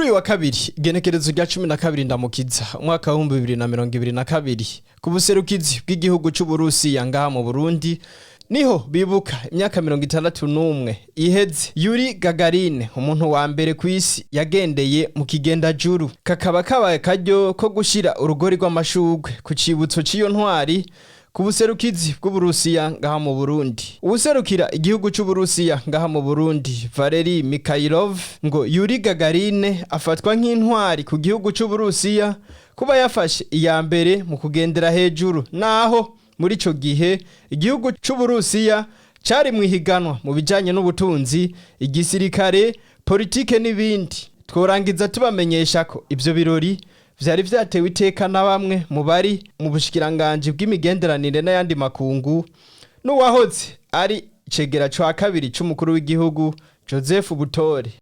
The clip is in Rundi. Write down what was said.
Kuri uyu wa kabiri, igenekerezo rya 12 Ndamukiza umwaka wa 2022, ku buserukizi bw'igihugu c'Uburusiya ngaha mu Burundi, niho bibuka imyaka 61 iheze Yuri Gagarin, umuntu wa mbere ku isi yagendeye mu kigendajuru. Kakaba kabaye karyo ko gushira urugori rw'amashurwe ku cibutso c'iyo ntwari ku buserukizi bw'Uburusiya ngaha mu Burundi. Uwuserukira igihugu c'Uburusiya ngaha mu Burundi, Valeri Mikhailov, ngo Yuri Gagarin afatwa nk'intwari ku gihugu c'Uburusiya kuba yafashe iya mbere mu kugendera hejuru, naho muri ico gihe igihugu c'Uburusiya cari mu ihiganwa mu bijanye n'ubutunzi, igisirikare, politike n'ibindi. Tworangiza tubamenyesha ko ivyo birori vyari vyatewe iteka na bamwe mu bari mu bushikiranganji bw'imigenderanire n'ayandi makungu, n'uwahoze ari icegera ca kabiri c'umukuru w'igihugu, Joseph Butore.